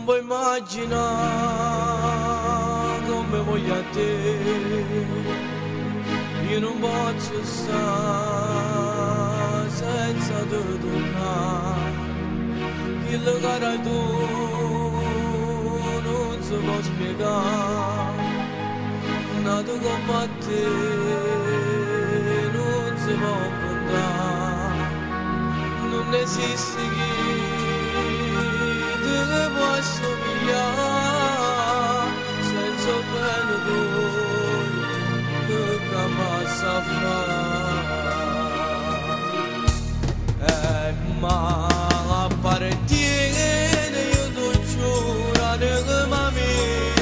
puoi immaginare come voglio a te. Io non posso stare senza te toccare. Quello che era tu non si può spiegare. Nato come a te non si può contare. Non esiste chi te può assomigliare senza bene tuo che passa a fare. E ma appartiene io ti giuro, anima mia,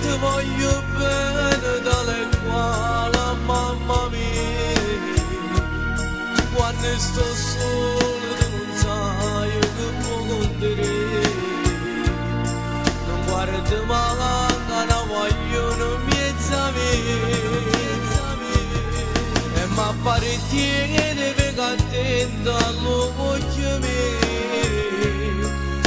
ti voglio bene tale quale mamma mia. Quando sto solo tu non sai che può contare. Non guardi mai una vogliono mezza via. E m'appartiene perché attento all'occhio mio.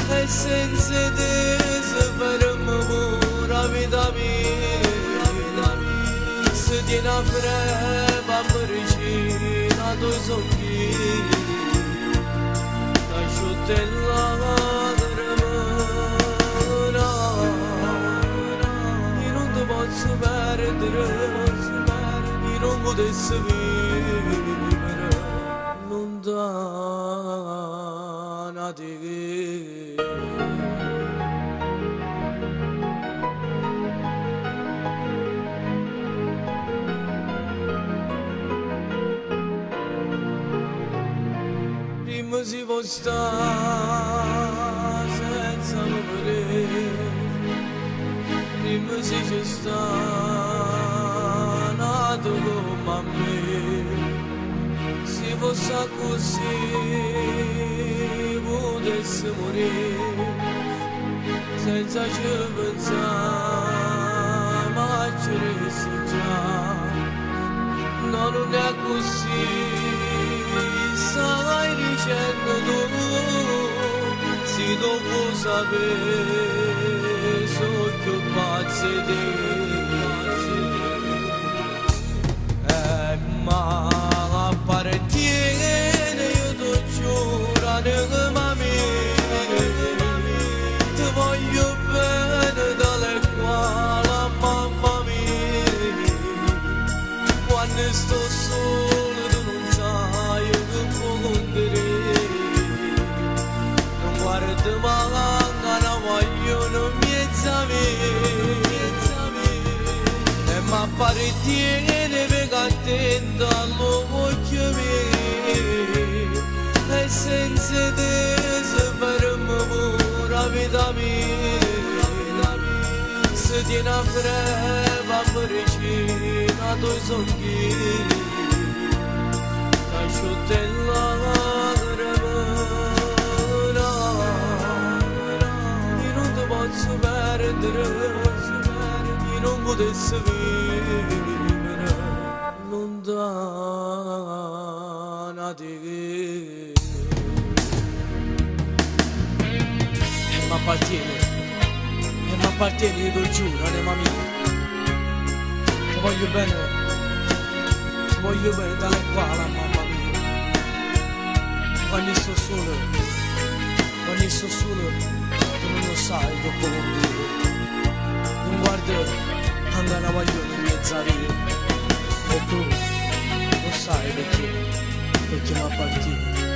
E senza te se fermo pure la vita mia. Se tiene a freva vicino a due occhi, t'asciutta lacrima. Io non ti posso perdere, io non potessi vivere lontana di te. Prima si può stare senza vedere, prima si ci sta nato come a me. Se fosse così potessi morire senza ci pensare, ma ci resti già. No, non è così, stai dicendo tu, se dopo sapere sono più pazzi di te. E ma appartiene io ti giuro, anima mia, ti voglio bene tale quale mamma mia. Quando sto solo tu non sai che può contare. Non guardi mai una vogliono mezza via. E m'appartiene perché attento all'occhio mio. E senza te se fermo pure la vita mia. Se tiene a freva vicino a due occhi, t'asciutta lacrima. Io non ti posso perdere, io non potessi vivere lontana di te. E m'appartiene, e m'appartiene, io te giuro, anima mia. Ti voglio bene, ti voglio bene tale quale, mamma mia. Quando sto solo, quando sto solo, tu non lo sai che può dire. Non guardo anche una guaglione in mezzo a via. E tu lo sai perché, perché mi appartieni.